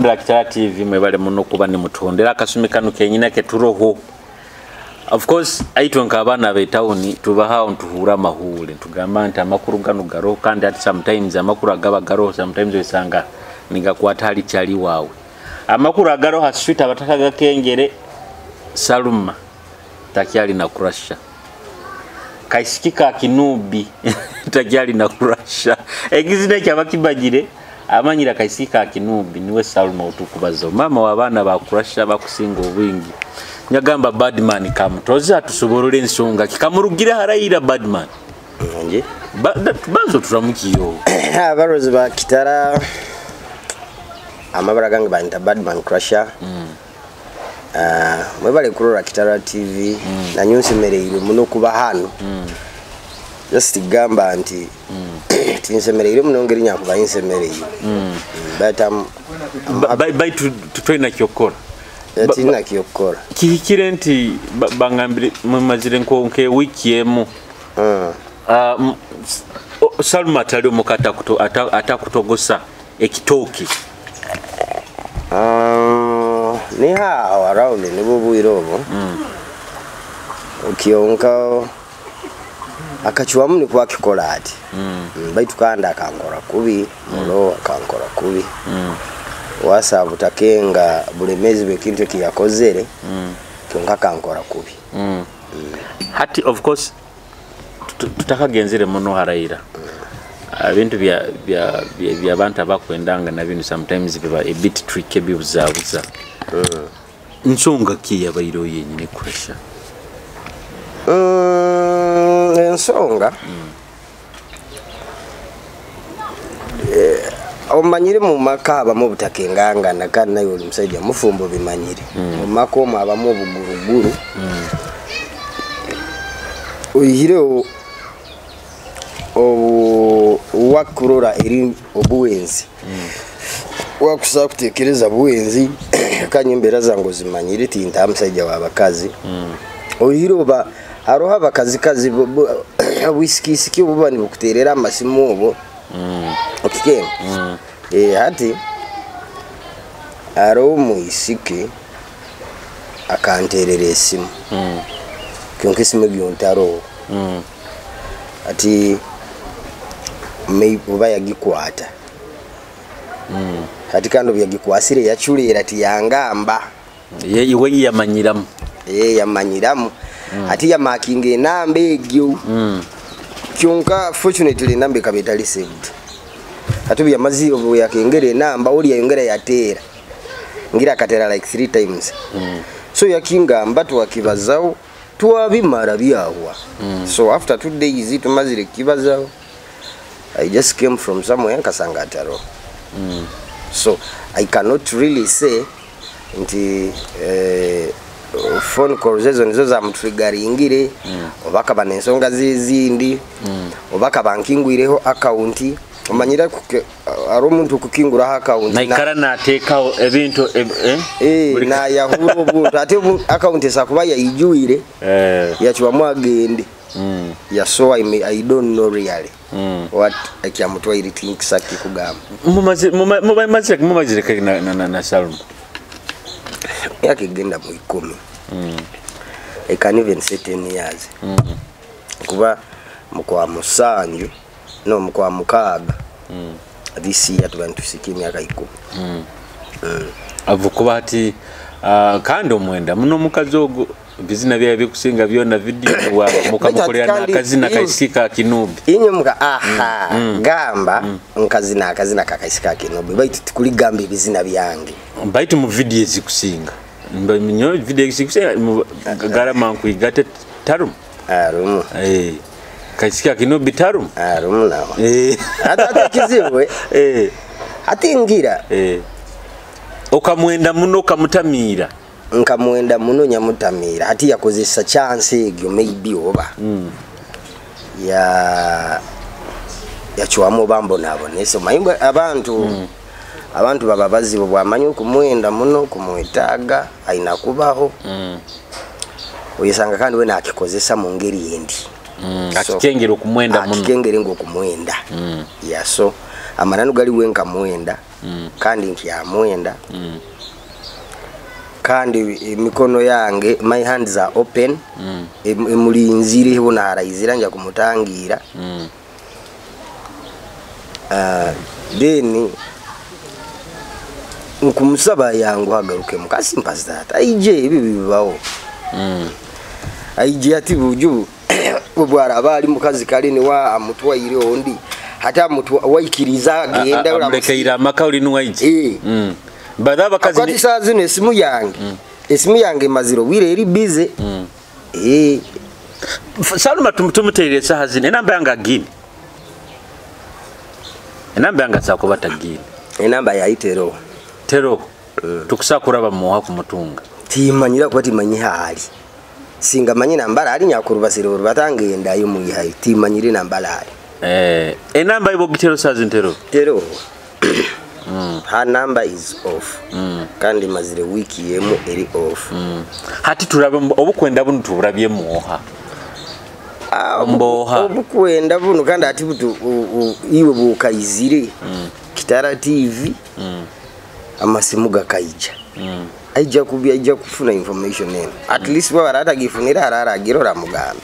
Black Star TV, mwebale muno kuba nimutondera akasumi kanu kenyina keturoho. Of course aitwe nk'abaana b'etawuni tubahawo ntuhura amahule, tugamba nti amakuru gano garoho, kandi ati sometimes amakuru agaba garoho sometimes osanga nigakwata hali kyali waawe. Amakuru agaroho ha street abatakagakengere, Saluma takyali na kurasha kaisiki ka kinubi takyali na kurasha ekizina kyabakibagire amanyira kaisiki ka kinubi niwe Saluma otukubaza mama w'abaana bakurasha bakusinga obwingi. Nyagamba Badman kamutoza atusoborole ensonga kikamurugire haraira Badman. Nje banzo turamukiyo. Abarozi ba Kitara amabara gange banta Badman Crusher. Mwebale kurora Kitara TV. Na nyunsemereire muno kuba hano. Just gamba nti tinsemereire muno ngeri nyakuba insemereire. But baitu tutwena kyokora. Tina kyokora. Kihikire nti bangambire mumazire nko wiki emu. Saluma atali omukata atakutogosa ekitoki. Niha around nibo bwire obwo. Okiyonka akachuamu ni kwakikola ati. Baitu kanda akankora kubi, mulo akankora kubi. Wasa butakenga bulemezi bw'ekintu ekiyakozere. Kyonka kankora kubi. Hati of course tutakagenzere muno haraira. Ebintu bya bya bya abantu abakwendanga na bintu sometimes biba a bit tricky bibuzabuza. Nsonga ki yabairo yenyine kurasha? Ensonga omanyire mu maka abamu butakengangana kandi nayo oli musajja mufumbo bimanyire. Mu maka omwo abamu obuguruguru. Oyihire wakurora eri obuwenzi. Wakusa kutekereza buwenzi kanye embera zango zimanyire tinta musajja w'abakazi. Oyihire oba haroho abakazi kazi obwisikisiki obuba nibukuterera amasimu obwo. Okike. Hati aro muisiki akanterera esimu. Kyonka esimu egyo ntaro. Ati oba yagikwata. Ati kandi byagikwasire yaculera ati yangamba. Ye iwe yamanyiramu. Yamanyiramu. Ati yamakinga enamba egyo. Kyonka fortunately enamba ekaba etali saved. Ati byamazi obu yakengere enamba oli yayongera yateera. Ngira akatera like 3 times. So yakingamba twakibazawo twabimara byahwa. So after 2 days tumazire kibazawo. I just came from somewhere nkasanga ataro. So I cannot really say nti phone calls ezo nizo zamutriggeringire oba akaba n'ensonga z'ezindi oba akaba nkingwireho account. Omanyira ari omuntu kukinguraho account naikara nateekaho ebintu nayahura obuntu ate account esakuba yayijuire yakibamu agende. Yeah, so I don't know really what ekyamutwaire tinkisaki kugamba. Mumazire na Saluma yakigenda mu 10. I can even say 10 years. Kuba mukwa musanju no mukwa mukaaga. This year tubantusiki emyaka 10. Avukuba ati kandi omwenda muno mukazi ogwo bizina bya bikusinga byona video wa mukamukolera nakazina kaisika kinubi. Inye muka aha gamba nkazina akazina kakaisika kinubi baitu tikuli gamba ebizina byange. Baitu mu video zikusinga. Mbanyo video zikusinga garama nkuigate tarum. Arumu. Kaisika kinubi tarum. Arumu nawo. Ata kizibu. Ati ngira. Okamwenda muno kamutamira. Nkamwenda muno nyamutamira ati yakozesa chance egyo maybe oba ya yachuamu bambo nabo neso mayimba abantu abantu baba bazibu bwamanyi okumwenda muno kumwetaaga aina kubaho. Oyesanga kandi we nakikozesa mu ngeri endi. Akikengera okumwenda muno. Akikengera ngo kumwenda. Yeah, so amananu gali we nkamwenda. Kandi nkyamwenda. Kandi emikono yange, my hands are open. Emulinzire bona araizira nja kumutangira. Then nkumusaba yangu agaruke mukasi mpasitata aije ebi bibaho. Aije ati buju obwaraba ali mukazi kale niwa amutwaire ondi hata amutwa waikiriza agenda Amulekeire amaka oli niwaije. Eh. Bada abakazi Akwati saa zino esimu yange. Esimu yange maziro bwire eri busy. Eh. Saluma tumuteire esaha zino enamba yange agini. Enamba yange asakuba tagini. Enamba yayitero. Tero. Tukusa kuraba muha kumutunga. Timanyira kuba timanyi hali. Singa manyi nambala ali nyakurubasire orubatangenda yo muyihayi timanyire nambala ali. Enamba ibo gitero saa zino tero. Tero. Her number is off. Kandi mazire wiki yemu eri off. Hati turabe obukwenda buno turabye muha. Mboha. Obukwenda buno kandi ati butu iwe bukayizire. Kitara TV. Amasimu gakaija. Aija kubya aija kufuna information eno. At least baba aratagifunira araragirora mugamba.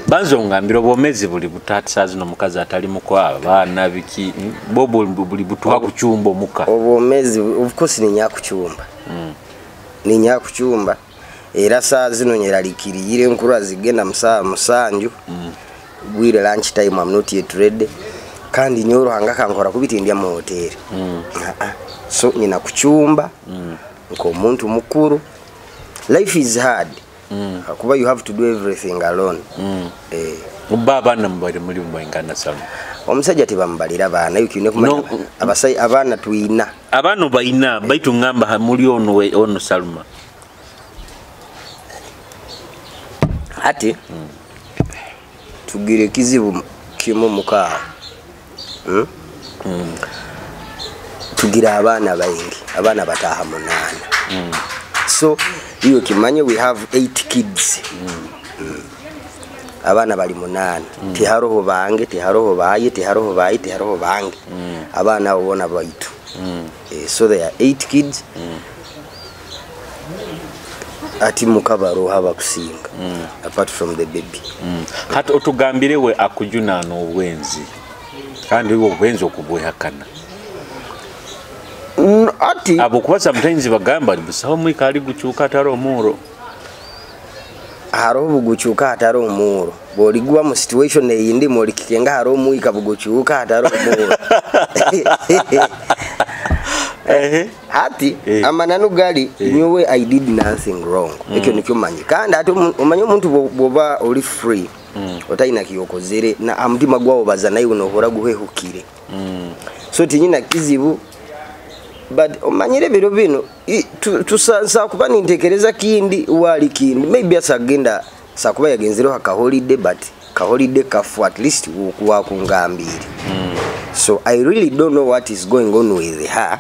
Banzo ngambira obwomezi buli butati saa zino omukazi atali muko abaana biki bo buli butuha kuchumba omuka. Obwomezi of course ni nyakuchumba. Ni nyakuchumba. Era saa zino nyeralikirire nkuru azigenda musaa musanju. Bwire lunch time I'm not yet ready. Kandi nyoro hanga kankora kubitindya mu hoteli. So nina kuchumba. Nko omuntu mukuru. Life is hard. Kuba you have to do everything alone. Baba na mbali muri mwingana sana. Omusajja tebambalira baana yuki ne kumanya No. abasai abaana tuina. Abaana baina baitu ngamba muri ono we ono Saluma. Ati tugire kizibu kimu muka. Tugira abaana baingi, abaana bataha 8. So iyo kimanye we have 8 kids. Abaana bali 8. Tiharoho bange, tiharoho baye, tiharoho baye, tiharoho bange. Abaana abo bona baitu. So there are 8 kids. Ati mukabaro haba kusinga. Apart from the baby. Hata otugambire we akujuna obwenzi. Kandi we obwenzi okubwehakana. Ati abo kuba sometimes bagamba busaho mwika ali guchuka atari omuro. Haro buguchuka atari omuro. Boligwa mu situation eyindi moli kikenga haro mwika buguchuka atari omuro. Hati amananu gali nyowe I did nothing wrong. Ekyo nikyo manyi. Kandi ate omanye omuntu bwoba oli free. Otayina kiyokozere na amutima gwawo baza naye unohora guhehukire. So tinyina kizibu. But omanyire biro bino tusansa kuba nintekereza kindi wali kindi maybe asagenda sakuba yagenzero ka holiday but ka holiday kafu at least wa kungambire. So I really don't know what is going on with her.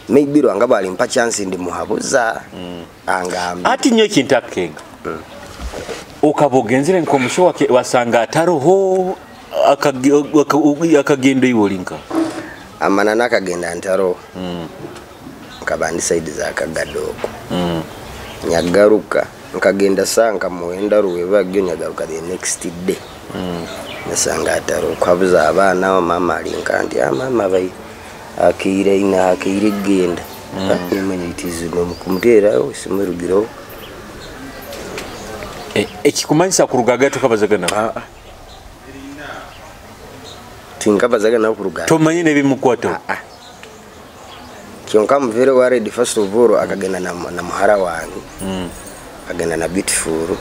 Maybe rwanga bali mpa chance ndi muhabuza. Angambi. Ati nyo kintakenga. Ukabogenzere nkomusho wake wasanga ataroho akagenda iwolinka. Amana nakagenda ntaro. Nkabandi side za kagadoko. Nyagaruka nkagenda sanka muenda ruwebagyo nyagaruka the next day. Nasanga ataro kwabuza abana wa mama alinka nti mama bai akire ina akire genda. Nimenya itizu no kumutera simurugiro. Ekikumanyisa kurugaga tukabazagana. Tinkabazaga na kurugaga. Tomanye nebimukwata. Kyonka I'm very worried first of all akagenda na muhara wange. Akagenda na beautiful.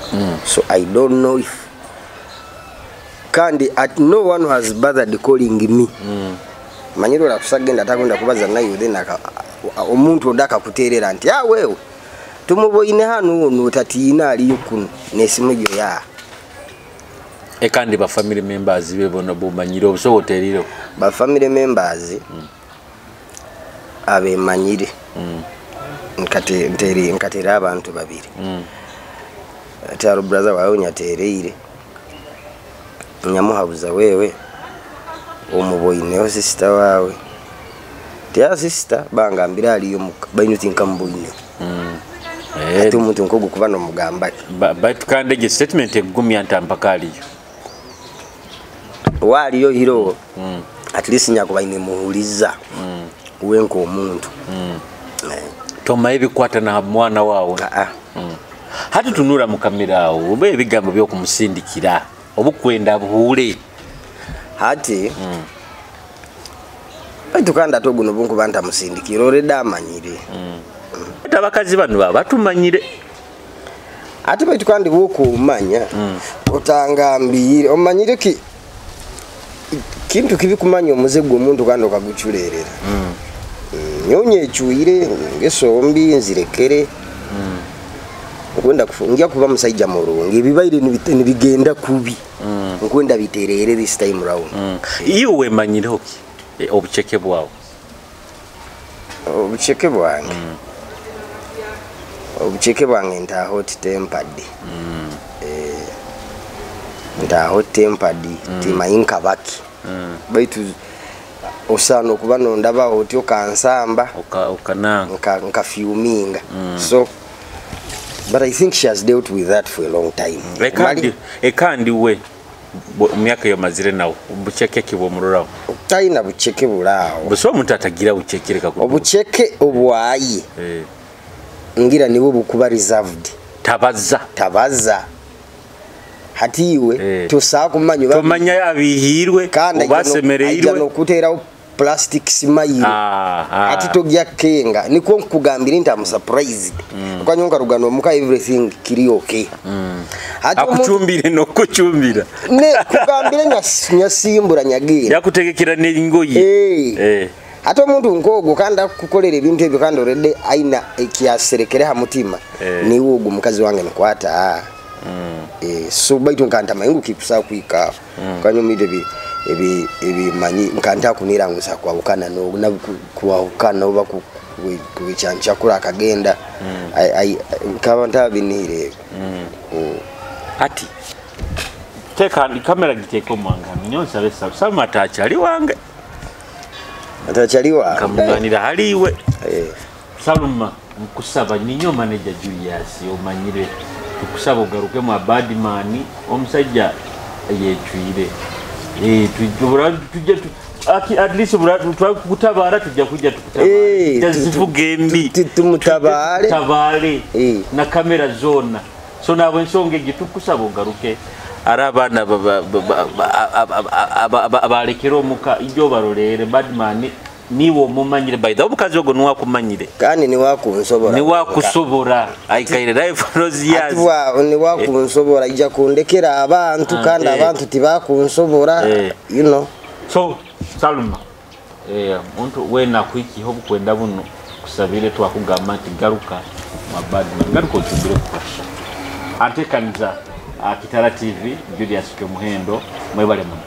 So I don't know if kandi at no one has bothered calling me. Manyiro la kusagenda takunda kubaza nayo then omuntu ondaka kuterera nti ah wewe tumuboine hano ono tatiina ali kuno nesimu gyo ya. Ekandi ba family members be bona bomanyire obusoboteriro. Ba family members abemanyire. Nkate nteri nkatera abantu babiri. Ataro brother wawe nyatereire. Nyamuhabuza wewe omuboineho sister wawe. Tiya sister bangambira aliyo muka bainu tinkamubwine. Ate omuntu nkogu kuba nomugamba ki. Baitu kandi egi statement egumya nti mpaka aliyo. Waliyo hiro. At least nyakuba ine muhuliza. Wenko omuntu. Toma ebikwata na mwana wawe. Hati tunura mu kamera awo oba ebigambo by'okumusindikira obukwenda buhure. Hati baitu kandi ate oguno bunkuba ntamusindikira already amanyire. Ate abakazi bano baba batumanyire. Ate baitu kandi bw'okumanya otangambire omanyire ki kintu kibi kumanya omuze gw'omuntu kandi okaguculerera. Nyonye ecuire ngeso mbi nzirekere. Nkwenda ngia kuba musajja murungi ebibaire nibigenda kubi. Nkwenda biterere this time round. Iyo wemanyireho ki obucheke bwawe? Obucheke bwange. Obucheke bwange nta hot tempered. Nta hot tempered timayinka baki. Baitu osano kuba nondaba otyo kansamba okananga nka fuminga. So but I think she has dealt with that for a long time. Ekandi we myaka yo mazire nawo obucheke kibwo mururawo. Taina bucheke burawo. Buso omuntu atagira bucheke reka obucheke obwayi. Ngira niwe bukuba reserved. Tabaza. Tabaza. Hatiwe tosa kumanya tomanya abihirwe obasemereirwe no kuterawo plastic smile. Ati togya kenga niko nkugambira nti am surprised. Kwanyonga rugano muka everything kiri okay. Ati akucumbire no kucumbira. Ne kugambira nyasimbura nyagenda. Yakutegekera n'ingoyi. Ate omuntu nkogo kandi akukolera ebintu ebyo kandi already aina ekiyaserekere ha mutima. Niwe ogu mukazi wange nkwata. So baitu nkanta mayingu kikusa kuika. Kanyumide ebi ebi manyi nkanta kunira ngusa kwawukana no na kwawukana oba kubichancha kula akagenda. Ai nkaba ntabinire. Ati teka kamera giteko mwanga nyonsa besa sama atachali wange. Atachali wange. Kamunganira haliwe. Saluma nkusaba ninyo manager Julius omanyire tukusaba ogaruke mu Badman omusajja yecwire. Tujja at least twakutabara tujja kujja tukutabara. Tuzivuge mbi tumutabare tabare na kamera zona. So nabo ensonga egi tukusaba ogaruke arabana abalekera omuka ibyo barolere Badman niwo mumanyire by the omukazi ogo niwa kumanyire kandi niwa kunsobora niwa kusobora aikaire life rose years atwa niwa kunsobora ija kundekera abantu kandi abantu tibakunsobora you know. So Saluma muntu wena kwikiho bukwenda buno kusabire twakugamba nti garuka mabadman garuka otumbire kufasha antekaniza Kitara TV Julius Kyomuhendo mwebale muno.